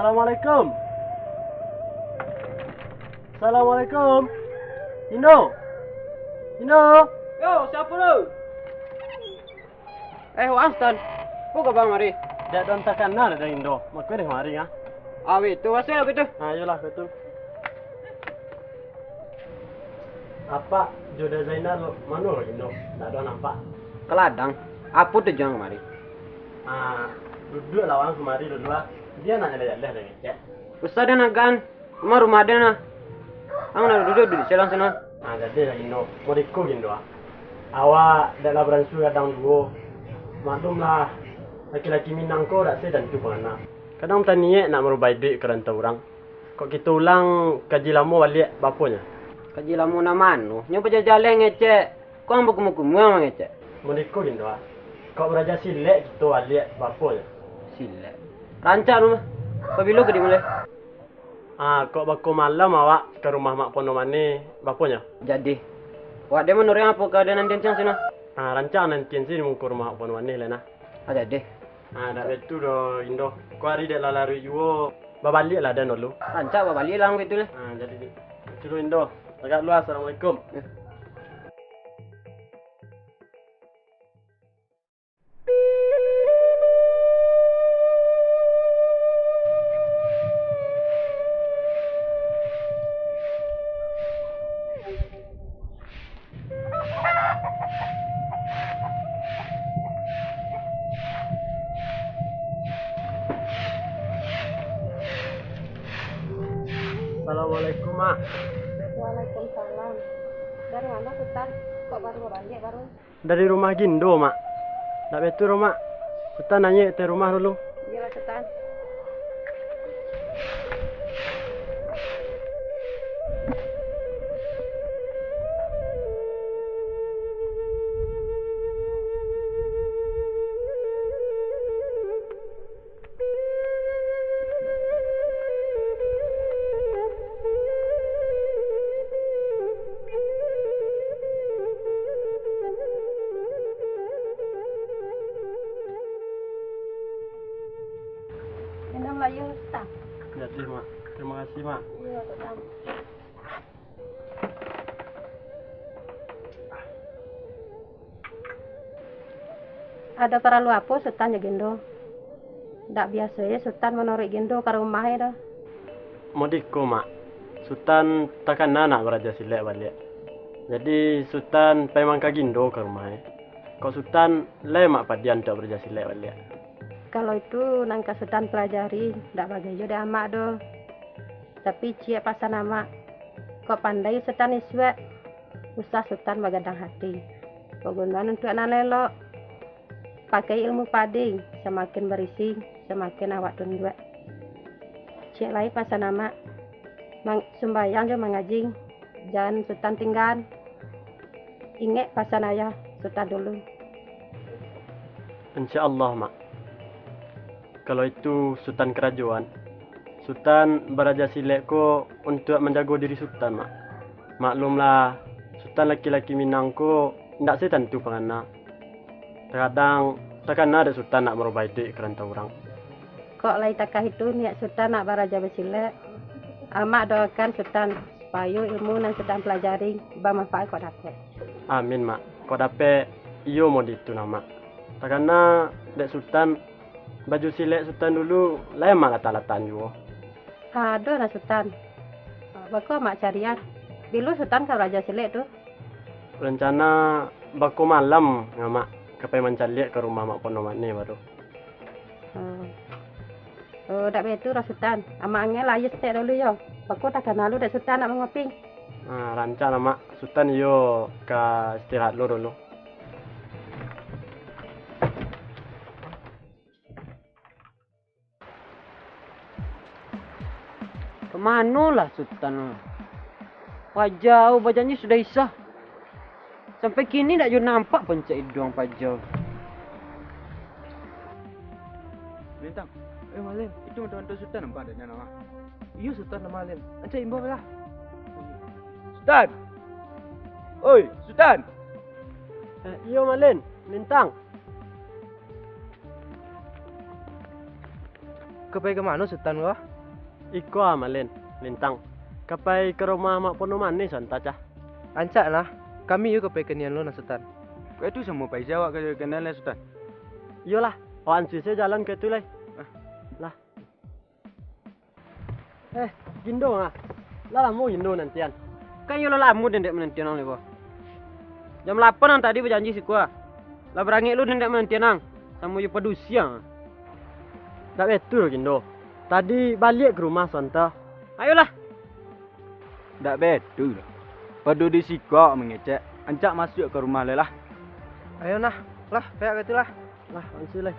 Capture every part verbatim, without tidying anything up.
Assalamualaikum. Assalamualaikum. Indo. Indo. Yo, siapo tu? Eh, waang, Sutan. Ko ka baa mari? Dak ado nan takana dari Indo. Mako deh mari, ah. Awi tu, masuk lah, gitu. Ah, iyolah, gitu. Apak jo Da Zainal mano lai, Indo? Dak ado nampak. Ka ladang. Apo tujuan kamari? Ah, duduaklah waang kamari dulu, ah. Bia nak jaleh-jaleh lai, kecek. Usah deh, Nagan. Rumah-rumah den lah. Ang nak duduak, duduak silang sinan. Ah, jadi lah, Indo. Modeko, Indo, ah. Awak dak lah baransua gadang juo. Maklumlah, laki-laki Minang ko dak se tantu pangana. Kadang taniek nak marubah iduik ka rantau urang. Kok kito ulang kaji lamo baliak, baa apo nyo? Kaji lamo nan mano? Nyo bajajaleh ngecek. Ko ang bakumuah-kumuah mangecek. Modeko, Indo, ah. Kok baraja silek kito baliak, baa apo nyo? Silek. Rancak tu mah. Pabilo ka dimulai? Ah, kok bako malam awak ka rumah Mak Pono Manih, baa apo nyo? Jadi. Awak den manoreng apo ka den nantian siang sinan? Ah, rancak nantian se di muko rumah Mak Pono Manih lai nah. Ah, jadi. Ah, dak baitu doh, Indo. Ko ari dek lah laruik juo, babaliaklah den dulu. Rancak babaliak lah, baitu lah. Ah, jadi, baitu doh, Indo. Tagak dulu, assalamualaikum. Eh. Assalamualaikum, Mak. Waalaikumsalam. Dari mano, Sutan? Kok baru babaliak baru? Dari rumah Gindo, Mak. Dak baitu doh, Mak. Sutan naiak ka ateh rumah dulu. Iyolah, Sutan. Minum lah, yo, Ustaz. Jadi, Mak. Terima kasih, Mak. Iya, Ustaz. Ado paralu apo Sutan jo Gindo? Dak biaso e Sutan manoruik Gindo ka rumah e doh. Modiko, Mak. Sutan takana nak baraja silek baliak. Jadi, Sutan pai mangka Gindo ka rumah e. Kok Sutan lai Mak padian untuak baraja silek baliak? Kalau itu nan ka Sutan palajari, dak bagayo dek Amak doh. Tapi ciek pasan Amak, kok pandai Sutan isuak, usah Sutan bagadang hati. Pagunoan untuak nan elok. Pakai ilmu padi, samakin barisi, samakin awak tunduak. Ciek lai pasan Amak, mang-, sumbayang jo mangaji, jan Sutan tinggaan. Ingek pasan ayah Sutan dulu. Insya Allah, Mak. Kalau itu Sutan karajoan, Sutan baraja silek ko untuak manjago diri Sutan, Mak. Maklumlah, Sutan laki-laki Minang ko indak se tantu pangana. Takadang takana dek Sutan nak marubah iduik ka rantau urang. Kok lai takah itu niat Sutan nak baraja basilek, Amak doakan Sutan, supayo ilmu nan Sutan palajari bamanfaat kok dapek. Amin, Mak. Kok dapek, iyo mode itu nah, Mak. Takana dek Sutan, baju silek Sutan dulu lai Amak latak-latakan juo. Ado nah Sutan. Bako Amak carian? Bilo Sutan ka baraja silek tu? Rancana bako malam, Amak, ka pai mancaliak ka rumah Mak Pono Manih baru. Oh. Oh, dak baitu doh, Sutan. Amak angek lah aia saketek dulu yo. Bako takana lu dek Sutan nak mangopi. Ah, rancak lah, Mak. Sutan iyo ka istirahat lu dulu. Ka mano lah Sutan? Paja bajanji sudah Isya. Sampai kini dak juo nampak pancak iduang Paja. Lintang, eh, Malin, itu mantun-mantun Sutan nampak dak nyo, Mak? Iyo, Sutan, Malin. Ancak imbau lah. Sutan! Oi, Sutan! Eh, iyo, Malin. Lintang. Ka pai ka mano Sutan ko? Iko ah, Malin, Lintang. Ka pai ka rumah Mak Pono Manih santa cah. Rancak nah, kami yo ka pai ka nian lo nah, Sutan. Kok itu samo pai se awak ka, ka nian lai, Sutan? Iyolah, awak ansua se jalan ka itu lai. Ah. Lah. Eh, Gindo ah. Lah lamo Gindo nantian? Kan iyo lah lamo den dek manantian ang lai ko. Jam lapan ang tadi bajanji siko ah. Lah barangek lo den dek manantian ang. Samo jo padusi ang. Dak betul, Gindo. Tadi baliak ka rumah santa. Ayolah. Dak betul. Pado di siko mangecek, ancak masuak ka rumah lai lah. Ayo nah, lah, payak ka itu lah. Lah, ansua lai.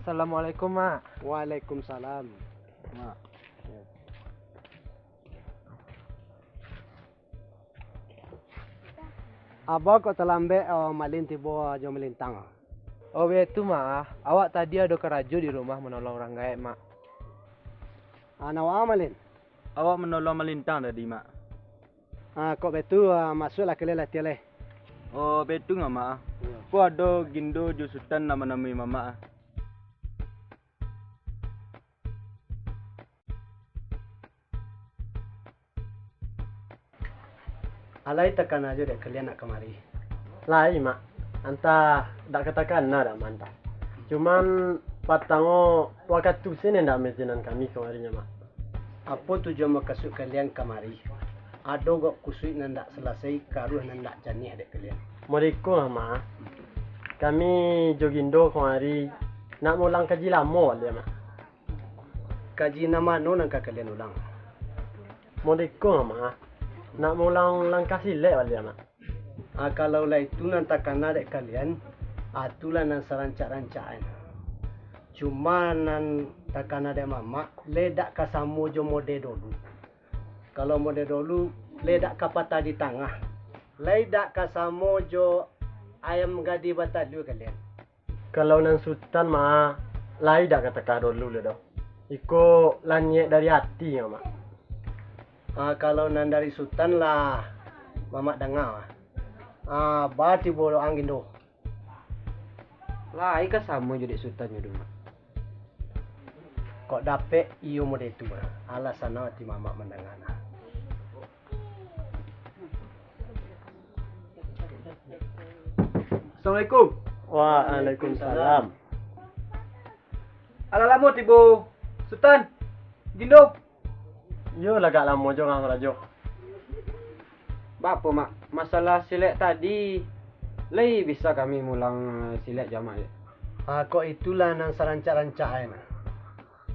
Assalamualaikum, Mak. Waalaikumsalam, Mak. Aba kok talambek, oh, Malin tibo jo Malintang? Oh, baitu, Mak. Awak tadi ado karajo di rumah manolong urang gaek, Mak. Ah, nan waang, Malin? Awak manolong Malintang tadi, Mak. Ah, kok baitu, ah, masuaklah kalian latihan lai. Oh, baitu nga, Mak? Iyo. Ko ado Gindo jo Sutan nak manamui Mamak ah. Alai takana jo dek kalian nak kamari? Lai, Mak. Antah dak ka takana dak, Mak, antah. Cuman, patango wakatu se nan dak maizin kami kamarinyo, Mak. Apo tujuan makasuik kalian kamari? Ado gok kusuik nan dak salasai, karuah nan dak janiah dek kalian. Modeko, Mak. Kami jo Gindo kamari nak maulang kaji lamo baliak, Mak. Kaji nan mano nan ka kalian ulang? Modeko, Mak. Nak maulang langkah silek baliak, Mak. Ah, kalau lah itu nan takana dek kalian, ah, tu lah nan sarancak-rancak an. Cuma nan takana dek Mamak, lai dak ka samo jo mode dolu. Kalau mode dolu, lai dak ka patah di tangah. Lai dak ka samo jo ayam gadih batalua kalian. Kalau nan Sutan mah, lai dak ka takah dolu lai doh. Iko lanyek dari ati nyo, Mak. Ah, kalau nan dari Sutan lah, Mamak danga. Ah, ba tibo doang, Gindo. Lai ka samo jo dek Sutan nyo doh, Mak. Kok dapek iyo mode tu, Mak. Alah sanang ati Mamak mandanga nah. Assalamualaikum. Waalaikumsalam. Alah lamo tibo Sutan, Gindo? Iyo, lah agak lamo jo, Ngah Rajo. Baa, Mak? Masalah silek tadi, lai bisa kami mulang silek jo Amak, yo? Ah, kok itulah nan sarancak-rancak ai, nah.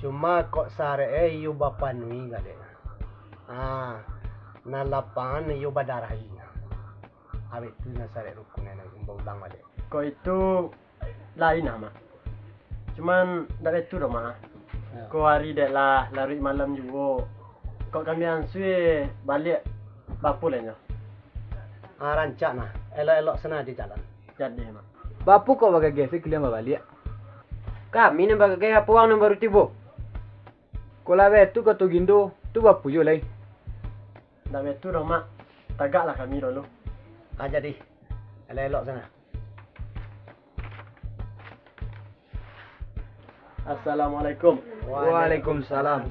Cuma kok sarek e iyo bapanuhi gale. Ah, nan lapangan iyo badarahi. Abih tu nan sarek rukun nan baulang baliak. Kok itu lain, ah, Mak. Cuman dak itu doh, Mak. Yo. Ko hari dek lah laruik malam juo. Kok kami ansua baliak, baa lai nyo? Ah, rancak nah. Elok-elok se nah di jalan. Jadi, Mak. Baa kok bagageh se kalian babaliak? Kami nan bagagai, apo ang nan baru tibo? Kok lah baitu kato Gindo, tu bapuyo lai. Ndak baitu doh, Mak. Tagaklah kami dulu. Ah, jadi. Elok-elok sana. Assalamualaikum. Waalaikumsalam.